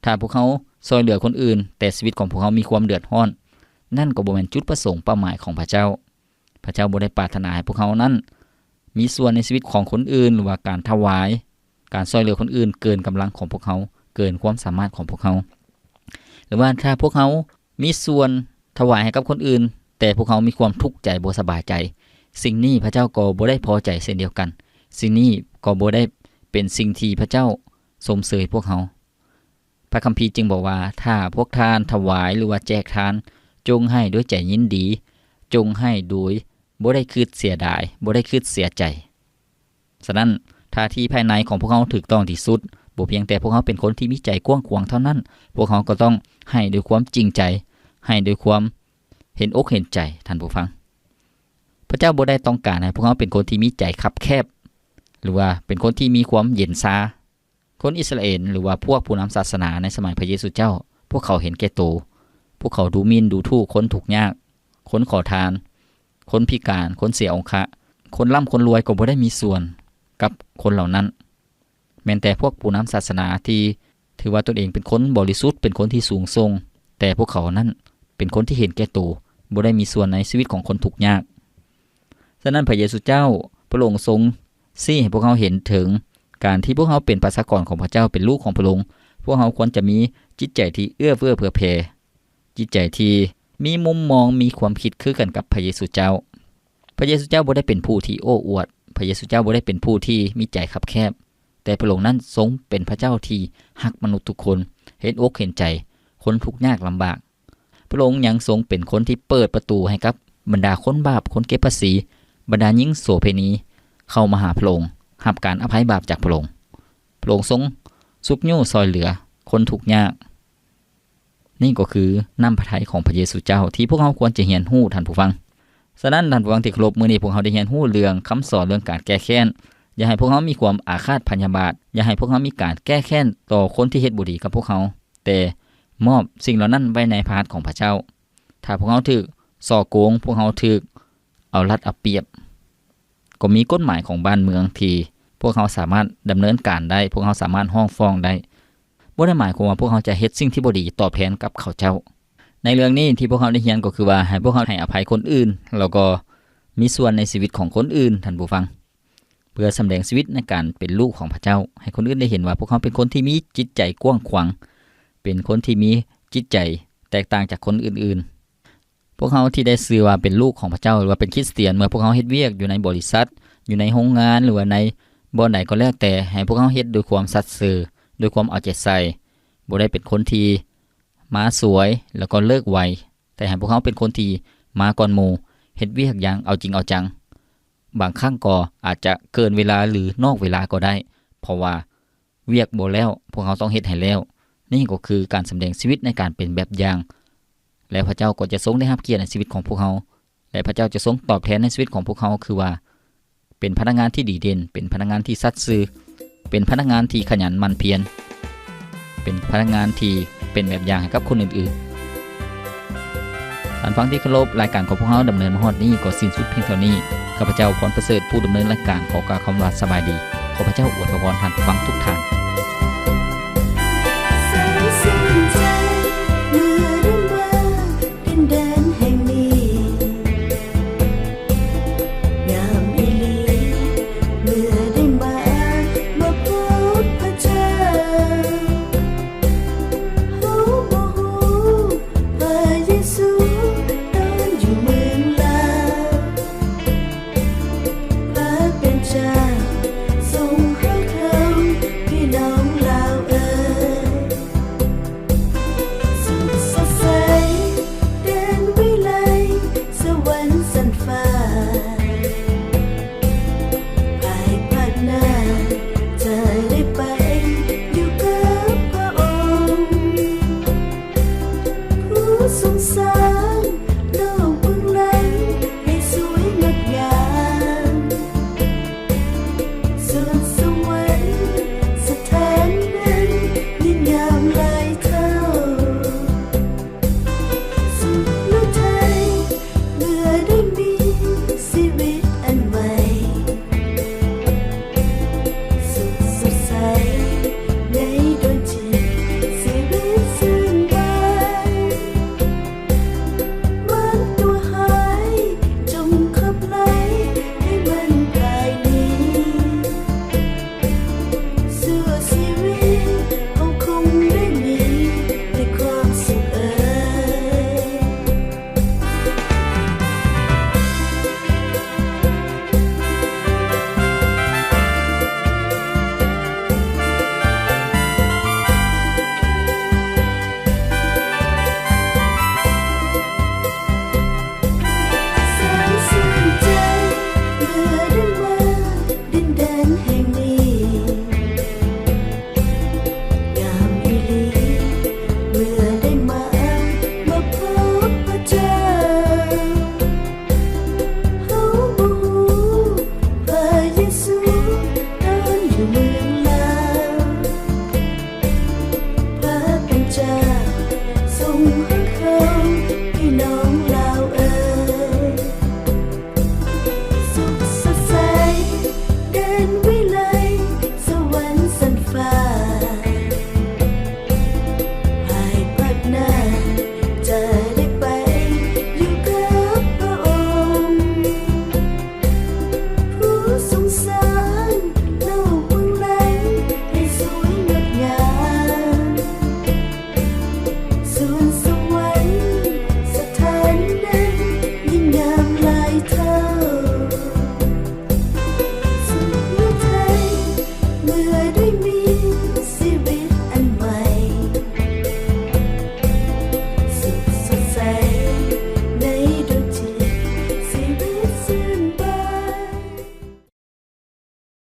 ຖ້າພວກເຮົາຊ່ວຍເຫຼືອຄົນອື່ນ ແຕ່ຊີວິດຂອງພວກເຮົາມີຄວາມເດືອດຮ້ອນ, ນັ້ນກໍບໍ່ແມ່ນຈຸດປະສົງເປົ້າໝາຍຂອງພະເຈົ້າ. ພະເຈົ້າບໍ່ໄດ້ປາດຖະໜາໃຫ້ພວກເຮົານັ້ນມີສ່ວນໃນຊີວິດຂອງຄົນອື່ນ ຫຼືວ່າການຖວາຍ, ການຊ່ວຍເຫຼືອຄົນອື່ນເກີນກຳລັງຂອງພວກເຮົາ, ເກີນຄວາມສາມາດຂອງພວກເຮົາ. ຫຼືວ່າຖ້າພວກເຮົາມີສ່ວນຖວາຍໃຫ້ກັບຄົນອື່ນ, ແຕ່ພວກເຮົາມີຄວາມທຸກໃຈ, ບໍ່ສະບາຍໃຈ, ສິ່ງນີ້ພະເຈົ້າກໍບໍ່ໄດ້ພໍໃຈເຊັ່ນດຽວກັນ. ສິ່ງນີ້ກໍບໍ່ໄດ້ເປັນສິ່ງທີ່ພະເຈົ້າຊົມເຊີຍພວກເຮົາ. ພະຄຳພີຈຶ່ງບອກວ່າ ຖ້າພວກທ່ານຖວາຍ ຫຼືວ່າແຈກທານ, ຈົ່ງໃຫ້ດ້ວຍໃຈຍິນດີ, ຈົ່ງໃຫ້ໂດຍບໍ່ໄດ້ຄິດເສຍດາຍ, ບໍ່ໄດ້ຄິດເສຍໃຈ. ສະນັ້ນ, ທ່າທີ່ພາຍໃນຂອງພວກເຮົາຖືກຕ້ອງທີ່ສຸດ, ບໍ່ພຽງແຕ່ພວກເຮົາເປັນຄົນທີ່ມີໃຈກວ້າງຂວາງເທົ່ານັ້ນ, ພວກເຮົາກໍຕ້ອງໃຫ້ດ້ວຍຄວາມຈິງໃຈ, ໃຫ້ດ້ວຍຄວາມເຫັນອົກເຫັນໃຈ, ທ່ານຜູ້ຟັງ. ພະເຈົ້າບໍ່ໄດ້ຕ້ອງການໃຫ້ພວກເຮົາເປັນຄົນທີ່ມີໃຈຄັບແຄບ, ຫຼືວ່າເປັນຄົນທີ່ມີຄວາມເຢັນຊາ. ຄົນອິດສະຣາເອນ ຫຼືວ່າພວກຜູ້ນຳສາສະໜາໃນສະໄໝພະເຢຊູເຈົ້າ, ພວກເຂົາເຫັນແກ່ໂຕ, ພວກເຂົາດູໝິ່ນດູຖູ່ຄົນທຸກຍາກ, ຄົນຂໍທານ, ຄົນພິການ, ຄົນເສຍອົງຄະ, ຄົນລ່ຳຄົນລວຍກໍບໍ່ໄດ້ມີສ່ວນກັບຄົນເຫຼົ່ານັ້ນ. ແມ່ນແຕ່ພວກຜູ້ນຳສາສະໜາທີ່ຖືວ່າຕົນເອງເປັນຄົນບໍລິສຸດ, ເປັນຄົນທີ່ສູງສົ່ງ, ແຕ່ພວກເຂົານັ້ນເປັນຄົນທີ່ເຫັນແກ່ໂຕ, ບໍ່ໄດ້ມີສ່ວນໃນຊີວິດຂອງຄົນທຸກຍາກ. ສະນັ້ນ ພະເຢຊູເຈົ້າ ພະອົງຊົງຊີ້ໃຫ້ພວກເຮົາເຫັນເຖິງການທີ່ພວກເຮົາເປັນປະຊາກອນຂອງພະເຈົ້າ, ເປັນລູກຂອງພະອົງ, ພວກເຮົາຄວນຈະມີຈິດໃຈທີ່ເອື້ອເຟື້ອເຜື່ອແຜ່, ຈິດໃຈທີ່ມີມຸມມອງ, ມີຄວາມຄິດຄືກັນກັບພະເຢຊູເຈົ້າ. ພະເຢຊູເຈົ້າບໍ່ໄດ້ເປັນຜູ້ທີ່ໂອ້ອວດ, ພະເຢຊູເຈົ້າບໍ່ໄດ້ເປັນຜູ້ທີ່ມີໃຈຄັບແຄບ, ແຕ່ພະອົງນັ້ນຊົງເປັນພະເຈົ້າທີ່ຮັກມະນຸດທຸກຄົນ, ເຫັນອົກເຫັນໃຈຄົນທຸກຍາກລຳບາກ. ພະອົງຍັງຊົງເປັນຄົນທີ່ເປີດປະຕູໃຫ້ກັບບັນດາຄົນບາບ, ຄົນເກັບພາສີ, ບັນດາຍິງໂສເພນີ ເຂົ້າມາຫາພະອົງ, ຮັບການອະໄພບາບຈາກພະອົງ. ພະອົງຊົງຊຸກຍູ້ຊ່ອຍເຫຼືອຄົນທຸກຍາກ. ນີ້ກໍຄືນ້ຳພະໄທຂອງພະເຢຊູເຈົ້າ ທີ່ພວກເຮົາຄວນຈະຮຽນຮູ້, ທ່ານຜູ້ຟັງ. ສະນັ້ນ, ທ່ານຜູ້ຟັງທີ່ເຄົາລົບ, ມື້ນີ້ພວກເຮົາໄດ້ຮຽນຮູ້ເລື່ອງຄຳສອນເລື່ອງການແກ້ແຄ້ນ. ຢ່າໃຫ້ພວກເຮົາມີຄວາມອາຄາດພະຍາບາດ, ຢ່າໃຫ້ພວກເຮົາມີການແກ້ແຄ້ນຕໍ່ຄົນທີ່ເຮັດບໍ່ດີກັບພວກເຮົາ, ແຕ່ມອບສິ່ງເຫຼົ່ານັ້ນໄວ້ໃນພະຫັດຂອງພະເຈົ້າ. ຖ້າພວກເຮົາຖືກສໍ້ໂກງ, ພວກເຮົາຖືກເອົາລັດເອົາປຽບ, ກໍມີກົດໝາຍຂອງບ້ານເມືອງທີ່ພວກເຮົາສາມາດດຳເນີນການໄດ້, ພວກເຮົາສາມາດຮ້ອງຟ້ອງໄດ້. ບໍ່ໄດ້ໝາຍຄວາມວ່າພວກເຮົາຈະເຮັດສິ່ງທີ່ບໍ່ດີຕອບແທນກັບເຂົາເຈົ້າ. ໃນເລື່ອງນີ້ທີ່ພວກເຮົາໄດ້ຮຽນກໍຄືວ່າ ໃຫ້ພວກເຮົາໃຫ້ອະໄພຄົນອື່ນ, ແລ້ວກໍມີສ່ວນໃນຊີວິດຂອງຄົນອື່ນ, ທ່ານຜູ້ຟັງ, ເພື່ອສຳແດງຊີວິດໃນການເປັນລູກຂອງພະເຈົ້າ ໃຫ້ຄົນອື່ນໄດ້ເຫັນວ່າພວກເຮົາເປັນຄົນທີ່ມີຈິດໃຈກວ້າງຂວາງ, ເປັນຄົນທີ່ມີຈິດໃຈແຕກຕ່າງຈາກຄົນອື່ນໆ. ພວກເຮົາທີ່ໄດ້ຊື່ວ່າເປັນລູກຂອງພະເຈົ້າ ຫຼືວ່າເປັນຄຣິສຕຽນ, ເມື່ອພວກເຮົາເຮັດວຽກຢູ່ໃນບໍລິສັດ, ຢູ່ໃນໂຮງງານ ຫຼືວ່າໃນບ່ອນໃດກໍແລ້ວແຕ່, ໃຫ້ພວກເຮົາເຮັດດ້ວຍຄວາມສັດຊື່, ດ້ວຍຄວາມເອົາໃຈໃສ່, ບໍ່ໄດ້ເປັນຄົນທີ່ມາສວຍແລ້ວກໍເລີກໄວ, ແຕ່ໃຫ້ພວກເຮົາເປັນຄົນທີ່ມາກ່ອນໝູ່, ເຮັດວຽກຢ່າງເອົາຈິງເອົາຈັງ. ບາງຄັ້ງກໍອາດຈະເກີນເວລາ ຫຼື ນອກເວລາກໍໄດ້, ເພາະວ່າ ວຽກບໍ່ແລ້ວ, ພວກເຮົາຕ້ອງເຮັດໃຫ້ແລ້ວ. ນີ້ກໍຄືການສຳແດງຊີວິດໃນການເປັນແບບຢ່າງ, ແລະ ພະເຈົ້າກໍຈະຊົງໄດ້ຮັບກຽດໃນຊີວິດຂອງພວກເຮົາ, ແລະ ພະເຈົ້າຈະຊົງຕອບແທນໃນຊີວິດຂອງພວກເຮົາ, ຄືວ່າເປັນພະນັກງານທີ່ດີເດັ່ນ, ເປັນພະນັກງານທີ່ສັດຊື່, ເປັນພະນັກງານທີ່ຂະຫຍັນໝັ່ນພຽນ, ເປັນພະນັກງານທີ່ເປັນແບບຢ່າງໃຫ້ກັບຄົນອື່ນໆ. ທ່ານຟັງທີ່ເຄົາລົບ, ລາຍການຂອງພວກເຮົາດຳເນີນມາຮອດນີ້ກໍສິ້ນສຸດພຽງເທົ່ານີ້. ຂ້າພະເຈົ້າ ພອນປະເສີດ ຜູ້ດຳເນີນລາຍການ ຂໍກ່າວຄຳວ່າສະບາຍດີ. ຂໍພະເຈົ້າອວຍພະພອນທ່ານຜູ້ຟັງທຸກທ່ານ.